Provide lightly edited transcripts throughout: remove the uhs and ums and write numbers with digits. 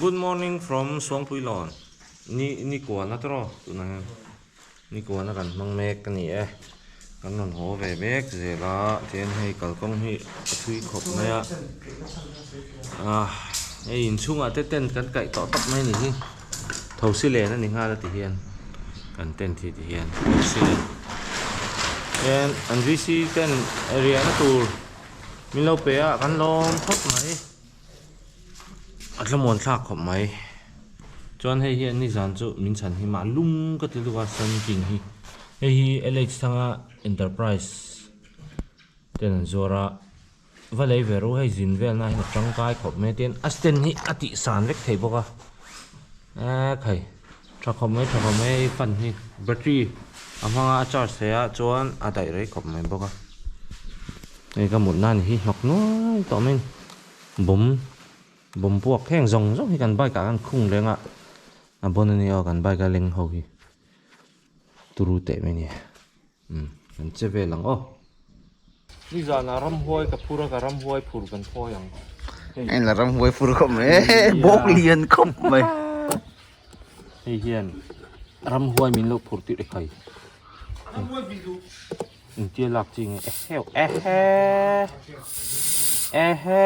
Good morning from Suangpuilawn ni ni kuana tawh tunah hian ni kuana kan hmang mek a ni e kan rawn haw ve mek zel a tihian hei kalkawng hi a thui khawp mai a ah hei inchhungah te tent kan kaih tawh tawp mai a ni hi thosi len a ni nghal a ti hian kan tent hi ti hian thosi len hian an VC ten riahna tur min lo pe a kan lawm khawp mai. A thlamuan thlak khawp mai. Chuan hei hian nizan chu min chhan hi mah lung ka ti lutuk a Sun King hi. Hei hi LH thanga Enterprise ten an zuar a, va lei ve ru hei zin vel na hian a tangkai khawp mai a tin a stand hi a tih san vek thei bawk a. Eee khai tha khawp mai tha khawp mai hei fan hi battery a hmang a a charge thei a chuan a daih rei khawp mai bawk a. Hei ka mutna ni hi hnawk nuai tawh mai a ni. Bawm bawm puak heng zawng zawng hi kan bike ah khan khung reng a a bawn a nia aw kan bike a leng ho hi turu teh mai a ni umm kan che vel ang aw. Nizanah ramhuai ka phur a ka ramhuai phur kan phawi ang hei. Hei la ramhuai phur khawp mai e bawk lian khawp mai. Hei hian ramhuai min lo phur tir e khai. Intia lak chi nge eheu ehe ehe.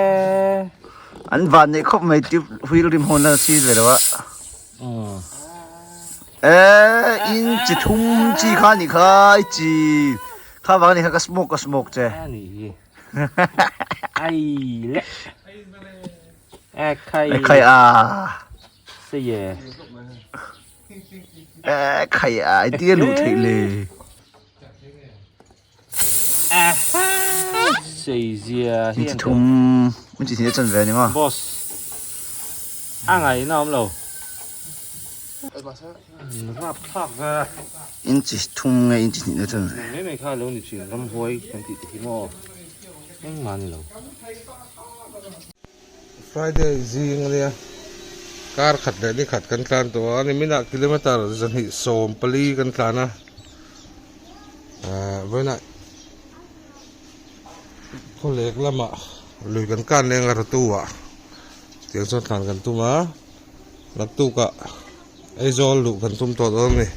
An van neih khawp mai tube wheel rim hawn a si ve lo a. E in chi thum chi kha ni kha i chi kha vang ni kha ka smoke ka smoke che. Ani hi. Ai le. E khai. E khai a. Se ye. E khai a i tia luh theih le. Seizia hi an thum min chi thina chan ve ni ma boss a ngai na awm lo rap thlak ve in chi thum nge in chi hnih na chan ve mai mai kha lo ni thin ramhuai kan tih te hi maw engmah ni lo. Friday zing ania kar khat leh ni khat kan tlan tawh a niminah kilometer 240 kan tlan a ahh vawiinah khawlek lamah lui kan kan leng a rawtu ah tiang chuan tlan kan tum a naktukah Aizawl luh kan tum tawh dawn a ni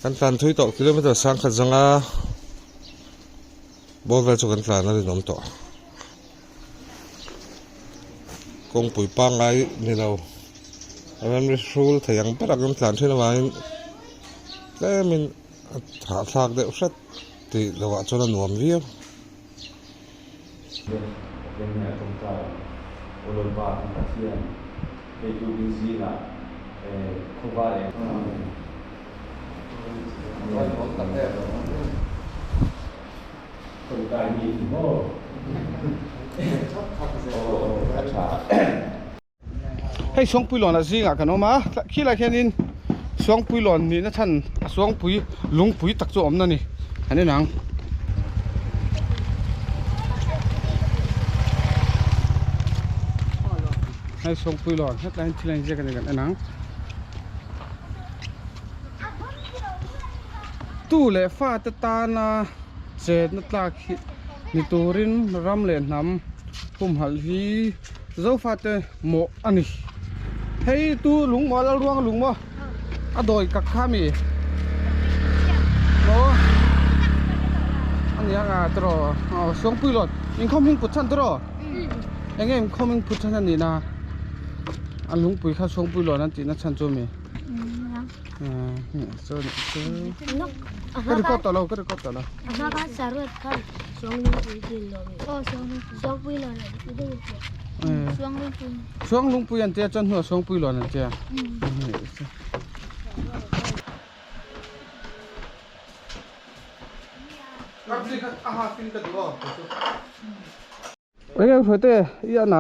kan tlan thui tawh kilometer sangkhat zanga bawr vel chu kan tlan a rinawm tawh. Kawngpui pangngai ni lo a ramri hrul thei ang ber a kan tlan thin avangin tlemin a hahthlak deuh hret tih lovah chuan a nuam viau. Hei Suangpuilawn ah zingah kan awm a khilai khianin Suangpuilawn nihna chhan a Suangpui lungpui tak chu a awmna a ni an en ang. Hei Suangpuilawn hetlai hian thil a inziak a ni kan en ang. Tu leh fate tana chetna tlak hi ni turin ram leh hnam humhalh hi Zofate mawh a ni. Hei tu lung maw Lalruanga lung maw a dawi kak kha mi maw a ni ang a tiraw aw Suangpuilawn inkhawm hming put chhan tiraw eng nge inkhawm hming put chhan a nih na a lungpui kha Suangpuilawn an tihna chhan chu mi. Ka record tawh lo ka record tawh lo Suanglungpui an tia chuan hnuah Suangpui lawn an tia Eng eng hruai te i an a?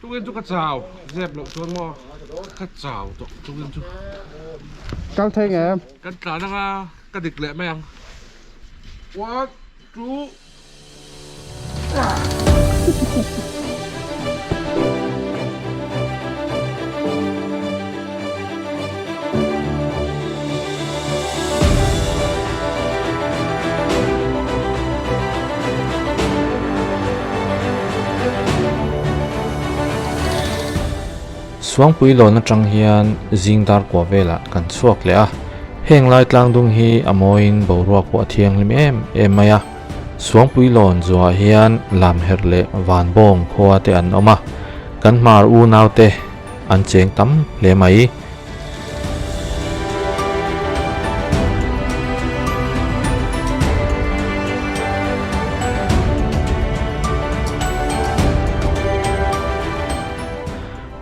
Tukin chu ka chau, zep loh chuan maw ka chau tawh tukin chu. Kal thei nge? Kan tlan anga ka dik leh mai ang. One, two. Suangpui lawn atang hian zing dar kua velah kan chhuak leh a, heng lai tlangdung hi a mawiin boruak pawh a thianghlim em em mai a. Suangpui lawn zuah hian Lamherh leh Vanbawng khua te an awm a, kan hmar unau te an cheng tam hle mai.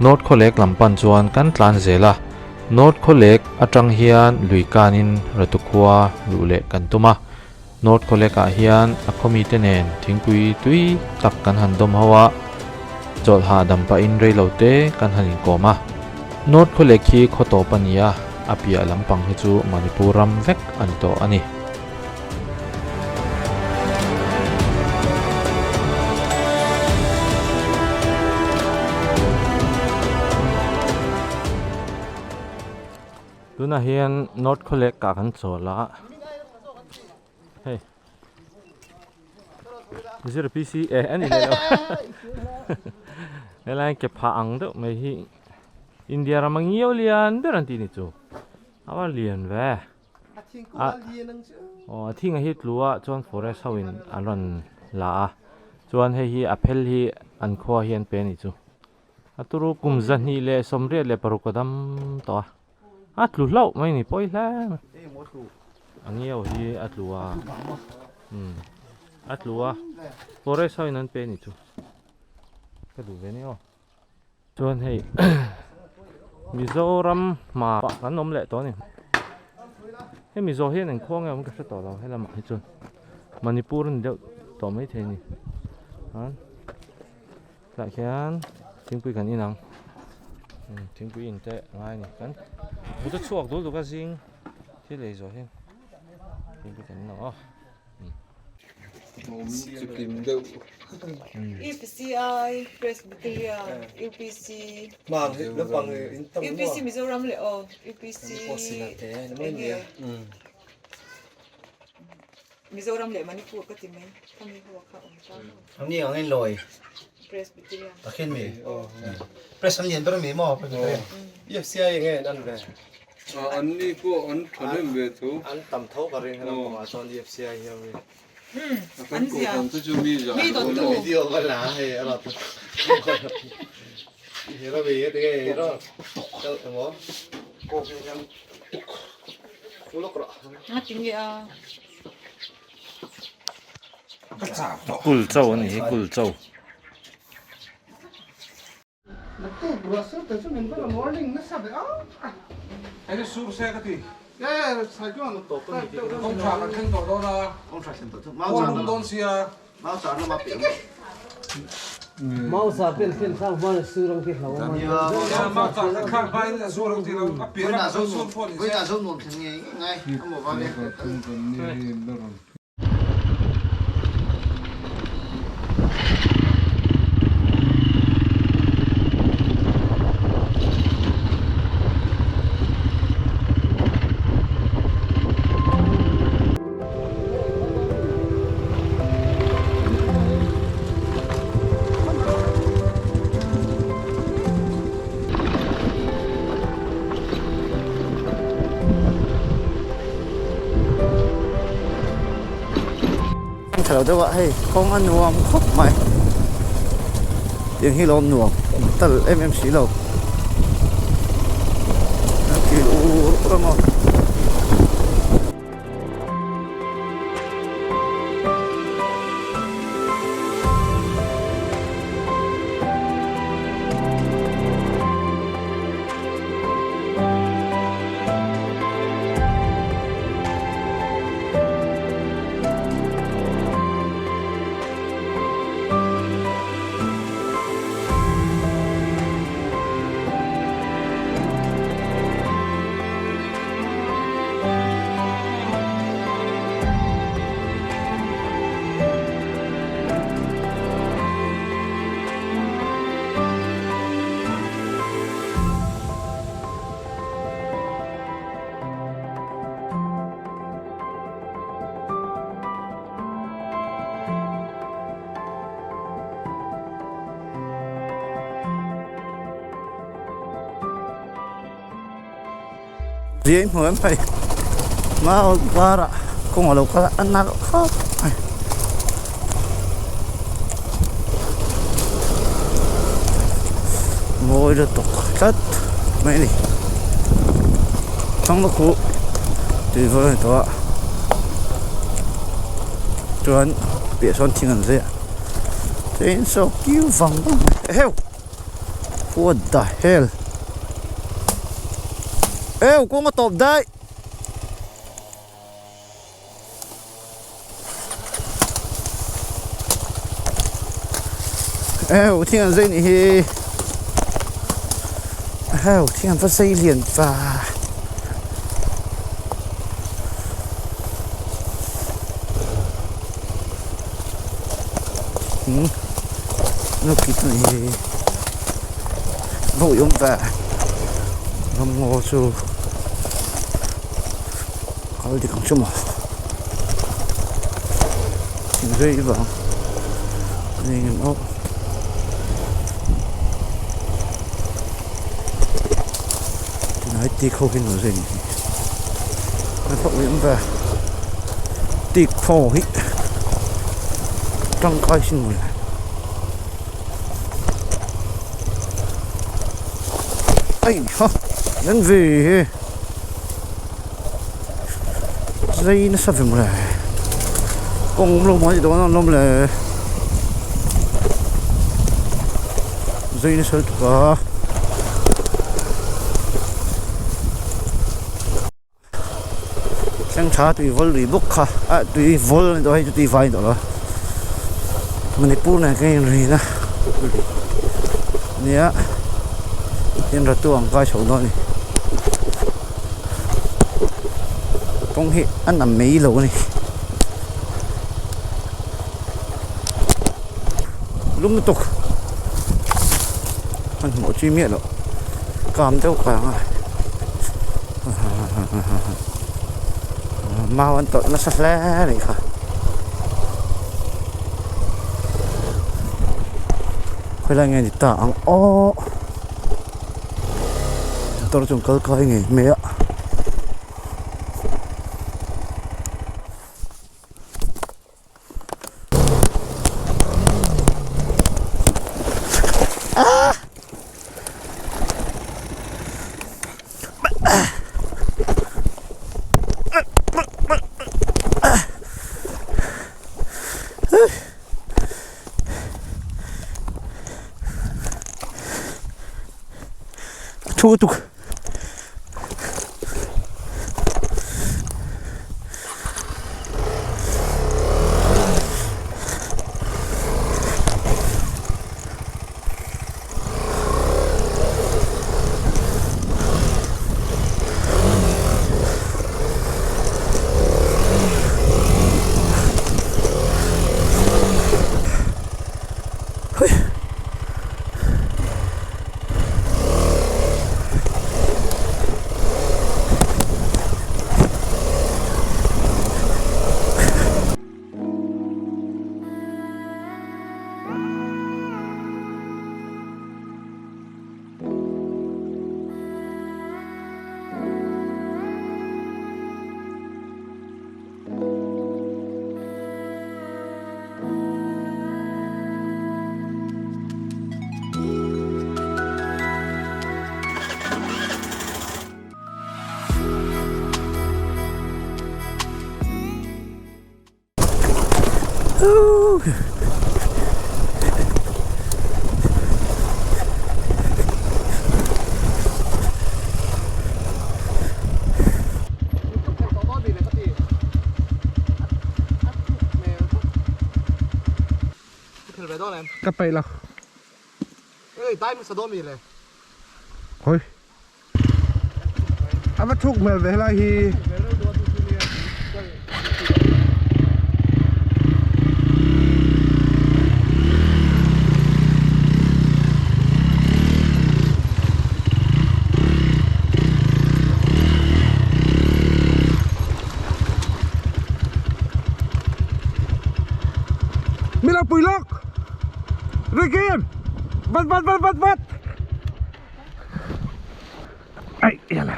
North Khawlek lam pan chuan kan tlan zel a, North Khawlek atang hian lui kanin Ratu khua luh leh kan tum a. North Khawlekah hian a khawmite nen thingpui tui tak kan han dawm ho a, chawlh hahdam pahin reilo te kan han inkawm a. North Khawlek hi khaw tawp a ni a, a piah lampang hi chu Manipur ram vek a ni tawh a ni. Tunah hian North Khawlek ah kan chawl a, hei zero PC eh a ni leh lo helai ke phah ang deuh mai hi India rama ngiau lian ber an tih ni chu a va lian ve. A aw a thing a hi tlu a chuan forest ho in an rawn la a chuan hei hi a phel hi an khua hi an pe a nih chu a turu kum zahnih leh sawmriat leh paruk a dam tawh a a tlu hlauh mai a ni pawi hle mai a ngiau hi a tlu a umm a tlu a forest ho in an pe a nih chu ka duh ve nia aw. Chuan hei Mizoram hma ah kan awm leh tawh a ni. Hei Mizo hian eng khuang nge awm ka hre tawh lo he lamah hi chuan Manipur a ni deuh tawh maithei a ni. Chuan tlaiah khian thingpui kan in ang thingpui in te a ngai a ni. Kan mut a chhuak dul duk a zing thil ei zawh hian thingpui kan in ang aw. UPCI Presbyterian UPC UPC Mizoram leh aw UPC enge Mizoram leh Manipur ka ti mai khami ho kha awm ta Ani ang in lawi Presbyterian Takhin mi Press an lian ber mi maw Presbyterian UFCI enge an ve An ni pawh an thahnem ve tho. An tam tho ka ring helam kawngah chuan UFC ai hian mi. Kan kohhran te chu mi zah dawn lo. Video ka la hei a rat. Hero mi e tinge hero. Kal emaw. Kawk hi hian tuk. Ulok rawh. Nga tinge a. Kul chau a ni hi kul chau. Thalo deuh a hei kawng a nuam khawp mai tiang hi lawm nuam tal em em si lo a kil ur ur a maw. Zia i hmu em hei mau varah kawng a lo kal a a nalh khawp mai. Mawi lutuk tlat mai a ni thlang khu tui vawr a ni tawh a chuan piah sawn thing an zai a chuan saw kiu vang vang eheu what the hell eu kawng a tawp daih. Heu thing an zai nih hi heu thing an va zai lian va hmm nó kít nih hi va ui awm ve ramngaw chu. Kal dik ang chu maw rei vang a ni ngem aw tunlai tik ho hi nuam zui a ni a thawk leh awm ve tik ho hi tangkai sin mawle. Ai ha nan ve he. Zai nasa ve mawle kawng awm lo mai dawn a lawm le zai nasa lutuk a thleng tha tui vawl lui bawk kha ah tui vawl a ni tawh hei chu tui vai a ni tawh lo Manipur nen khan inrina nia tin ratu ang kai chho dawn a ni kawng hi a na mai lo a ni lum lutuk hmanhmawh chi miah loh kam deuh kang a mau an tawlh nasa hle a nih kha khawilai nge ni ta ang aw motor chu an kal kai ngei mai a. Thu tuk. Ka peih lo. Hawi. A va thuk hmel ve helai hi. Mila pui lawk. Ricky! Vat vat vat vat vat! Ai yala.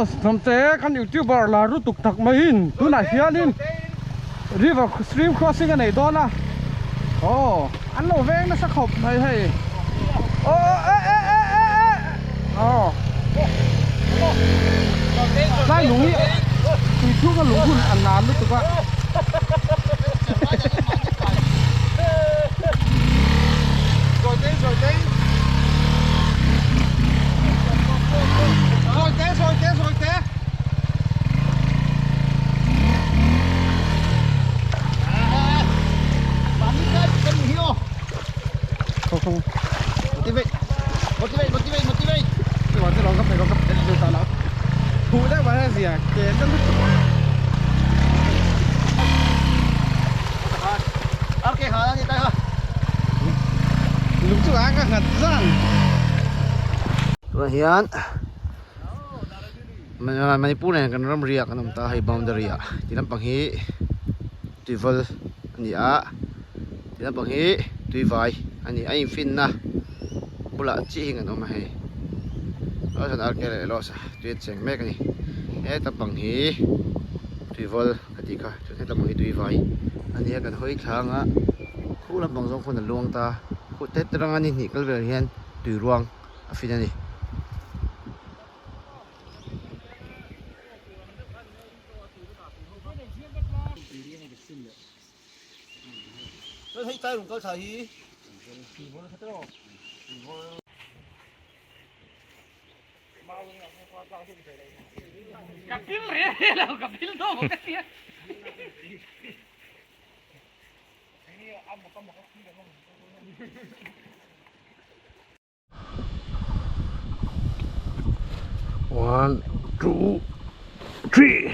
Boss hnamte kan youtuber lar lutuk tak maiin tunah hianin river stream crossing a nei dawn a aw an lo veng nasa khawp mai hei aw e e e e e aw tlai lung hi tui chhunga lung hun a nan lutuk a. Tunah hian Manipur nen kan ram riak an awm ta hei boundary ah ti lampang hi tuival a ni a ti lampang hi tuivai a ni a infinna bulah chiah hian kan awm a hei arke leh lawsa tui an cheng mek a ni heta pang hi tuival ka tih kha chuan heta pang hi tuivai a ni a kan hawi thlang a khu lampang zawng khawn a luang ta khu te ranga ni hnih kal vel hian tui ruang a fin a ni. One, two, three.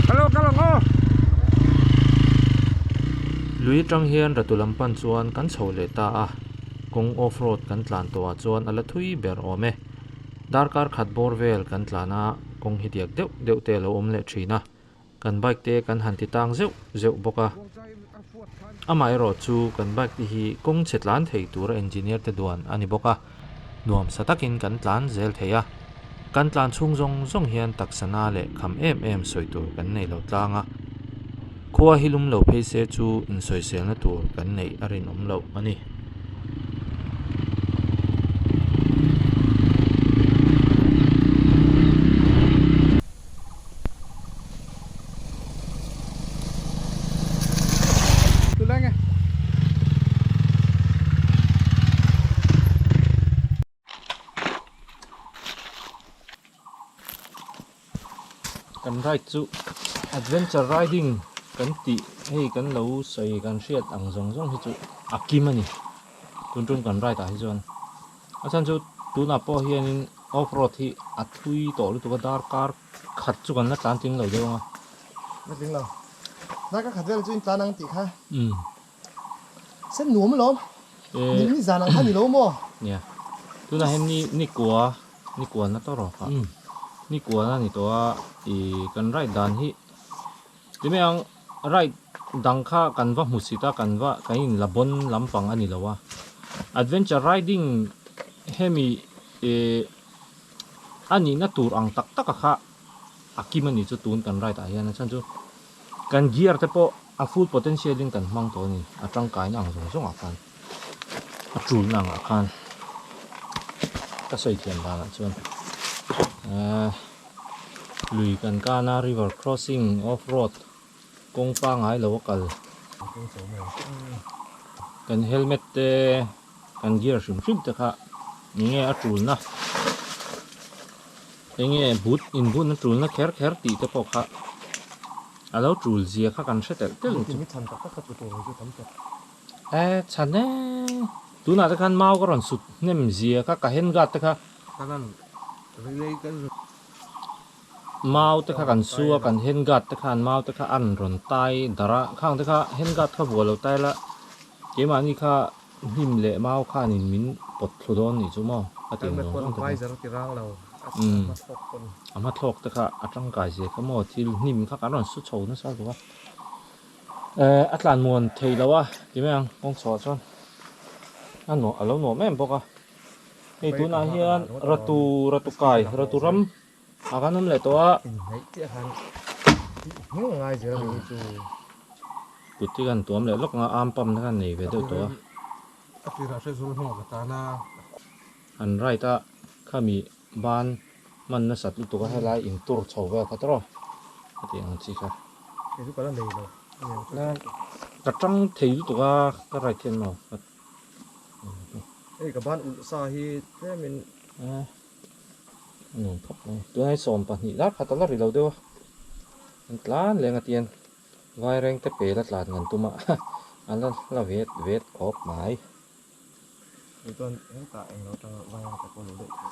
Hello, kal ang aw. Lui atang hian ratu lam pan chuan kan chho leh ta a, kawng off road kan tlan tawhah chuan a la thui ber awm e. Darkar khat bawr vel kan tlan a, kawng hi diak deuh deuh te a lo awm leh thin a. Kan bike te kan han ti tang zeuh zeuh bawk a. Amaherawh chu kan bike te hi kawng chhe tlan thei tura engineer te duan a ni bawk a, nuam sa takin kan tlan zel thei a. Kan tlan chhung zawng zawng hian taksa na leh kham em em sawi tur kan nei lo tlang a. Khua hi lum lo phei se chu insawiselna tur kan neih a rinawm loh a ni. Kan ride chu adventure riding kan tih hei kan lo sawi kan hriat ang zawng zawng hi chu a kim a ni tun tum kan ride ah hi chuan a chhan chu tunah pawh hianin off road hi a thui tawh lutuk a darkar khat chu kan la tlan tling lo deuh ang a. La tling lo. Darkar khat vel chu in tlan ang tih kha. Umm. Sen nuam alawm. Ni ni zan ang kha ni lo maw? Nia. Tunah hian ni ni kua ni kua na tawh rawh kha. Ni kua na ni tawh a i kan ride dan hi ti mai ang ride dang kha kan va hmu sit a kan va kan in la bawn lampang a ni lo a. Adventure riding hemi ih a nihna tur ang tak tak a kha a kim a ni chu tun kan ride ah hian a chhan chu kan gear te pawh a full potential in kan hmang tawh a ni a tangkaina ang zawng zawng ah khan a tulna ang ah khan ka sawi thiam dan ah chuan ahh lui kan kan a river crossing off road kawng pangai lo a kal kan helmet te Kan gear hrim hrim te kha enge a tulna enge but inbun a tulna kher kher tih te pawh kha a lo tul zia kha kan hre telh telh ang chu. E chhan e tunah te khan mau ka rawn sut hnem zia kha ka hand guard te kha mau te kha kan su a kan hand guard te khan mau te kha an rawn tai darh a khang te kha hand guard kha vuah lo tai la keimahni kha Hnim leh mau khanin min pawt thlu dawn nih chu maw? Ka ti ang zawng zawng te kha. Umm a hma thlawk te kha a tangkai zia kha maw thil hnim kha kan rawn su chho nasa lutuk a. Eh a tlan muan thei lo a ti mai ang kawng chhuah chuan a nuam a lo nuam em bawk a. Hei tunah hian ratu ratu kai ratu ram ah khan awm leh tawh a. Kut hi kan tuam leh lawk ang a arm pump te khan nei ve deuh tawh a. An right a khami ban hman nasat lutuk a helai in tur chho vel kha tawrh a tih ang chi kha. Ka tang thei lutuk a ka right hian maw. Hei ka ban ulh sa hi tlem in. A nuam khawp mai. Tunah hi 12 dar khat a la ri lo deuh a. An tlan leng a tian vaireng te pel a tlan ngan tum a a la la vet vet khawp mai. Kei chuan hetah englo atanga vaireng te pawh lo daih thei.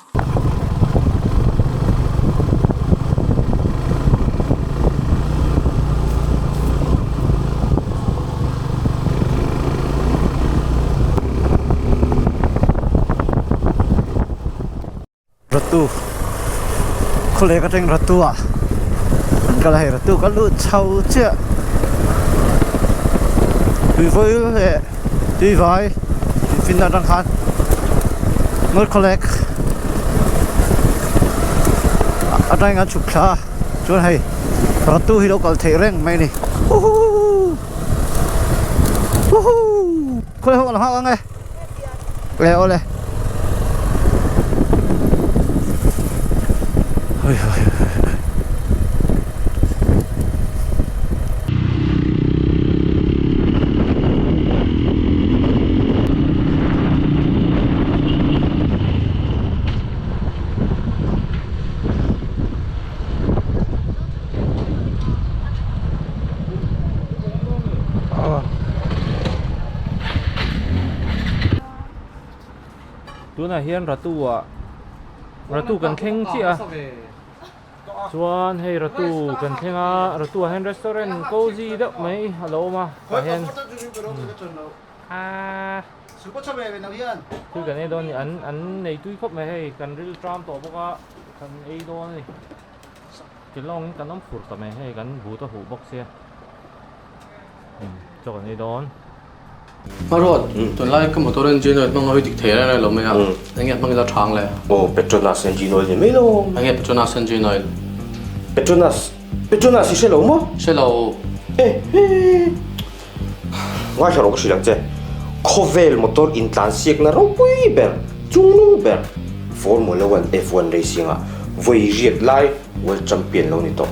Ratu khawlek atang Ratu ah an kal a hei Ratu ka lut chho chiah tuivawi leh tuivai infinna atang khan North khawlek atangin an chhuk thla a chuan hei Ratu hi lo kal theih reng mai a ni huhuu huhuu khawi ho a la nghak ang e le awle hoi hoi hoi hoi. Tunah hian Ratu ah Ratu kan thleng chiah a chuan hei Ratu kan thleng a Ratu ah hian restaurant cozy deuh mai a lo awm a tah hian aaa thil kan ei dawn a ni an an nei tui khawp mai hei kan ril tram tawh bawk a kan ei dawn a ni. Ke lawngin kan awm fur ta mai hei kan but a huh bawk sia chaw kan ei dawn. Hmaruat, tunlai ka motor engine oil hmang a hawi dik thei reng reng lo mai a, enge hmang ila thang le? Aw, Petronas engine oil ni mai lo. Enge Petronas engine oil? Petronas, Petronas i hre lo maw? Hre lo. E he, ngaithla rawh ka hrilh ang che, khawvel motor intlansiakna ropui ber, chungnung ber, Formula One, F1 racing ah vawi riat lai World Champion lo ni tawh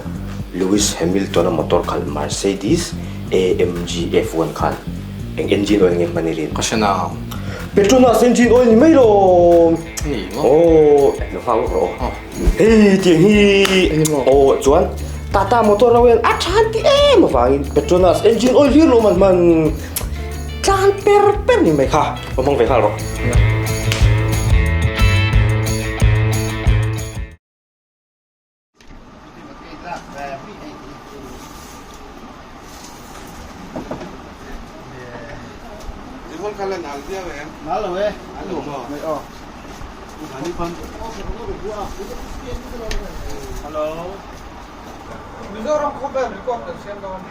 Lewis Hamilton-a motor khalh Mercedes AMG F1 khan eng engine oil nge hman i rin? Ka hre na. Petronas engine oil ni mai lo. Ni maw? Aw, lo nghak lawk rawh aw. Hei tiang hi aw chuan Tata motor lo hian a than ti em avangin Petronas engine oil hlir lo man hman tlan per per ni mai kha va hmang ve nghal rawh. Mizoram khawvel record kan siam dawn.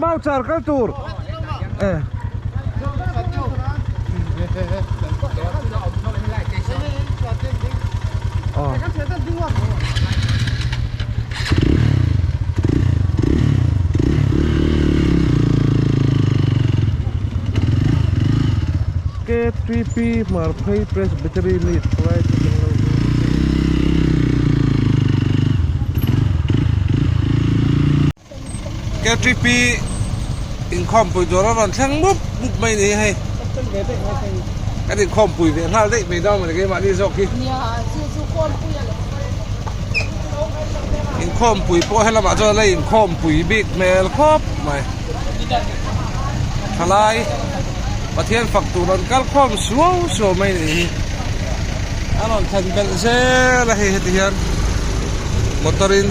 Mau char kal tur. Eh. Ờ. K3P Marphei Presbytery Meet K3P inkhawmpui tur a rawn thleng mup mup mai ni hei kan inkhawmpui ve nghal daih mai dawn mawni keimahni zawk hi inkhawmpui pawh helamah chuan a la inkhawmpui bik hmel khawp mai thalai Pathian fak tur an kal khawm suau suau mai ni hi a rawn thlen belh zel a hei heti hian motor in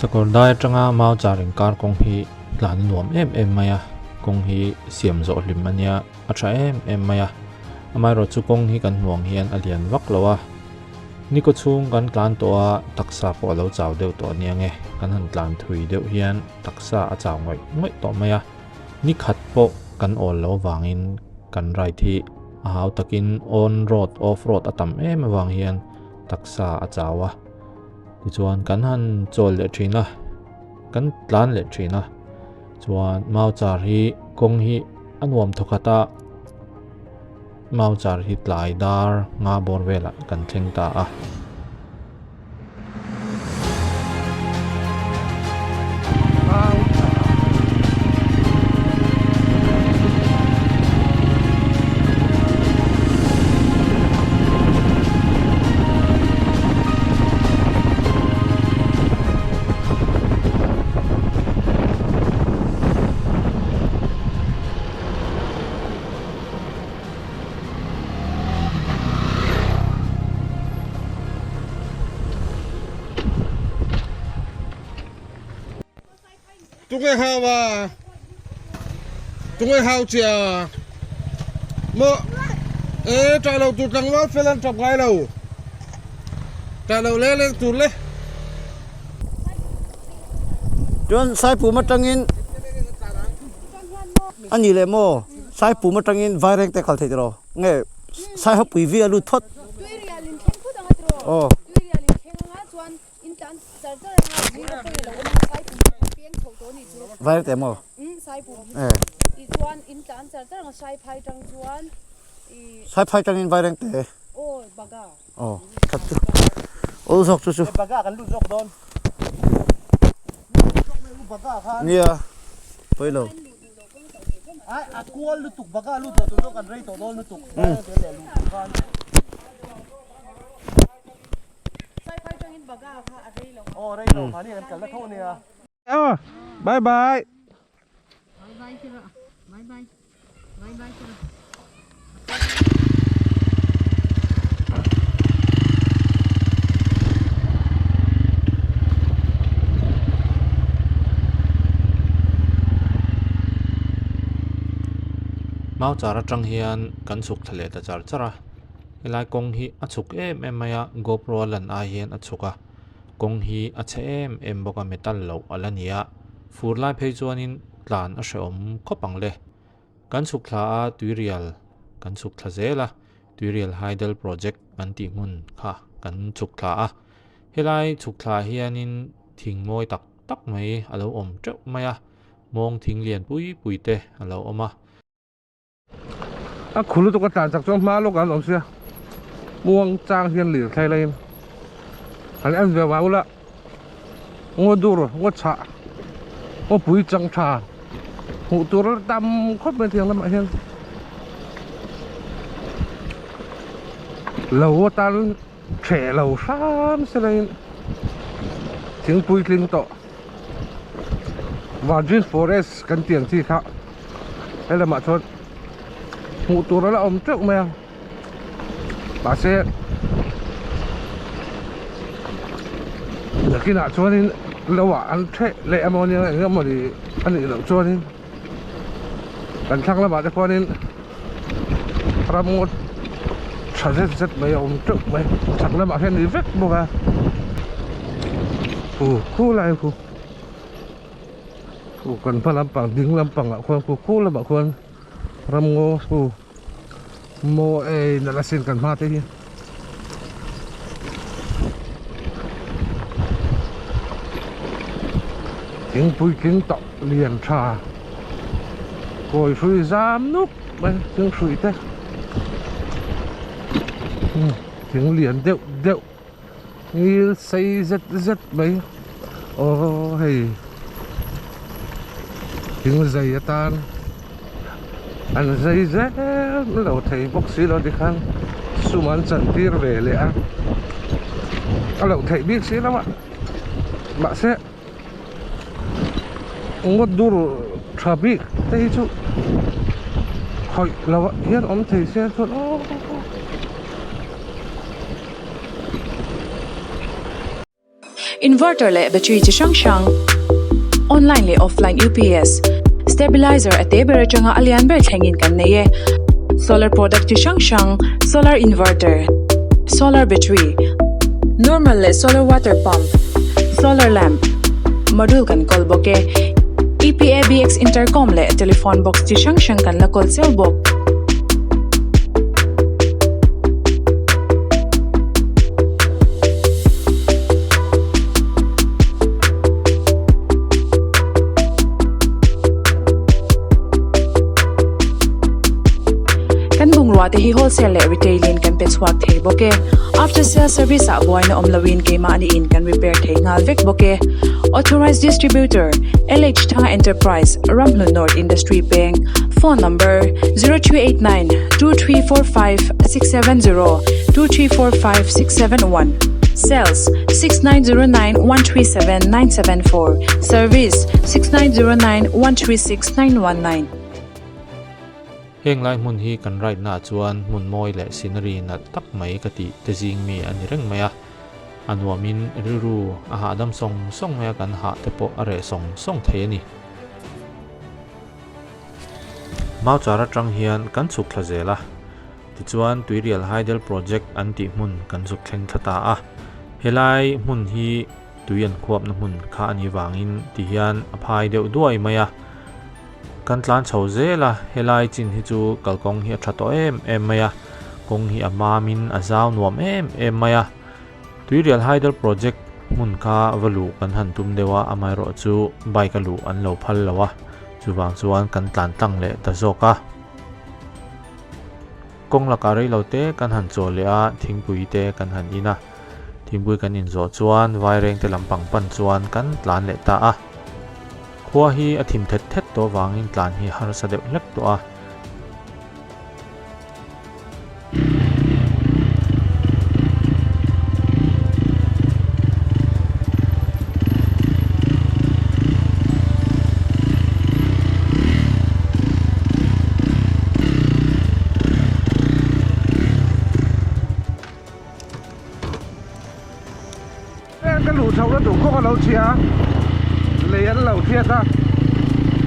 Sakawr dai atanga mau char inkar kawng hi tlan a nuam em em mai a, kawng hi siam zawh hlim a nia a tha em em mai a, amaherawhchu kawng hi kan hmuh ang hian a lian vak lo a, ni kaw chhung kan tlan tawh a taksa pawh a lo chau deuh tawh a nia nge, kan han tlan thui deuh hian taksa a chau ngawih ngawih tawh mai a, ni khat pawh kan awl lo avangin kan ride hi a hau takin on road off road a tam em avang hian taksa a chau a. Tichuan kan han chawl leh thin a, kan tlan leh thin a, chuan mau char hi kawng hi a nuam thawkhat a, mau char hi tlai dar nga bawr velah kan thleng ta a. Tunge hau a tunge hau che a maw e tah lo tur tlangval fel an tap ngai lo tah lo leng leng tur le. Chuan Saipum atangin a ni leh maw Saipum atangin Vaireng te kal thei tiraw nge Saihawpui vi a lut phawt. Aw. Vai te maw? Saiphai tangin vai reng te. Aw, that chu. Awl zawk chu chu. Nia, pawi lo. Bye bye. Mau char atang hian kan chhuk thla leh ta char char a. Helai kawng hi a chhuk em em mai a GoPro a lan ai hian a chhuk a kawng hi a chhe em em bawk a metal loh a la ni a fur lai phei chuanin tlan a hrehawm khawp ang le kan chhuk thla a tuirial kan chhuk thla zel a tuirial hydel project an tih hmun kha kan chhuk thla a helai chhuk thla hianin thing mawi tak tak mai a lo awm teuh mai a mawng thing lian pui pui te a lo awm a. A khul lutuk a tlan chak chuan hma lawk an awm sia muang chang hian lir thlai laiin han en ve mai ula ngaw dur ngaw chhah Ngawpui chang tha hmuh tur a tam khawp mai tiang lamah hian lo atan hreh lo hram se la in thingpui tling tawh Virgin Forest kan tih ang chi kha he lamah chuan hmuh tur a la awm teuh mai a. Mahse nakinah chuanin lo ah an ṭheh leh emaw nia eng emaw ni a nih loh chuanin kan thlang lamah te khuanin ramngawt ṭha zet zet mai a awm teuh mai chhak lamah hian ni vek bawk a khu khu lai khu khu kan hma lampang ding lampangah khuan khu khu lamah khuan ramngaw khu. Maw ei nalh asin kan hma te hi. Thingpui tling tawh lian tha kawi hrui zam nuk mai thing hrui te thing lian deuh deuh ngil sei zet zet mai aw hei thing zai atan an zai zel lo thei bawk si lo tikhan sum an chan tir ve leh a a loh theih bik si lo a mahse ngawt dur tha bik te hi chu khawih lo ah hian awm thei se chuan aw. Inverter leh battery chi hrang hrang, online leh offline UPS, stabilizer a te ber atanga a lian ber thlengin kan nei e. Solar product chi hrang hrang, solar inverter, solar battery, normal leh solar water pump, solar lamp, module kan kawl bawk e. EPABX intercom leh telephone box chi hrang hrang kan la kawl cheu bawk. Kan bungrua te hi wholesale leh retail in kan pe chhuak thei bawk e. After sale service ah buaina awm loin keimahni in kan repair thei nghal vek bawk e. Authorized Distributor, LH Thanga Enterprise, Ramhlun North Industry Peng, Phone number, 0289 2345 670 2345 671 Sales, 6909 137 974 Service, 6909 136 919. Heng lai hmun hi kan ride naah chuan hmun mawi leh scenery nalh tak mai ka tih te zing mi a ni reng mai a. A nuamin rilru a hahdam sawng sawng mai a, kan hah te pawh a reh sawng sawng thei a ni. Mauchar atang hian kan chhuk thla zel a, tichuan Tuirial Hydel Project an tih hmun kan zuk thleng thla ta a. Helai hmun hi tui an khuapna hmun kha a nih vangin tihian a phai deuh duai mai a. Kan tlan chho zel a, helai chin hi chu kalkawng hi a tha tawh em em mai a, kawng hi a mamin a zau nuam em em mai a. Tuirial Hydel Project hmun kha va luh kan han tum deuh a, amaherawh chu bike a luh an lo phal lo a, chuvang chuan kan tlan tlang leh ta zawk a. Kawng lakah rei lo te kan han chawl leh a, thingpui te kan han in a, thingpui kan in zawh chuan vaireng te lampang pan chuan kan tlan leh ta a. Khua hi a thim thet thet tawh vangin tlan hi harsa deuh hlek tawh a. Ka luh chhoh na duh kawng a lo chhia a, lei an lo thiat a,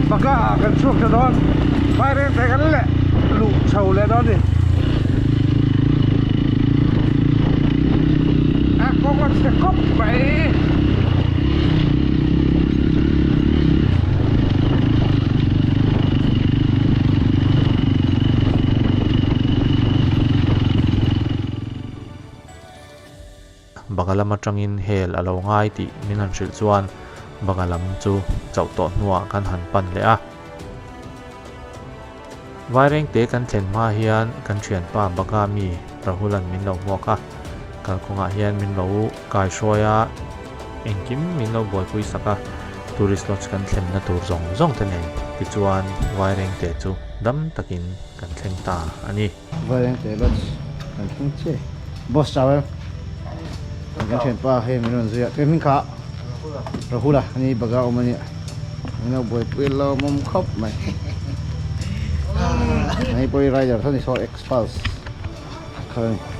baka ah kan chhuak ta dawn, vaireng te kan leh luh chho leh dawn a ni. A kawng a chhe khawp mai. Baga lam atangin hel a lo ngai tih min han hrilh chuan baga lam chu chauh tawh hnuah kan han pan leh a. Vairengte kan thlen hma hian kan thianpa baga mi Rahula'n min lo hmuak a, kalkawngah hian min lo kaihruai a, engkim min lo buaipui sak a. Tourist Lodge kan thlenna tur zawng zawng te nen tichuan Vairengte chu dam takin kan thleng ta a ni. Vairengte Lodge kan thleng chiah Boss chau em? Kan thianpa hei min rawn zui a, hming kha Rahula ani baga awm a nia, min lo buaipui lawmawm khawp mai. Ani pawh hi rider tho ni saw Xpulse kha a ni.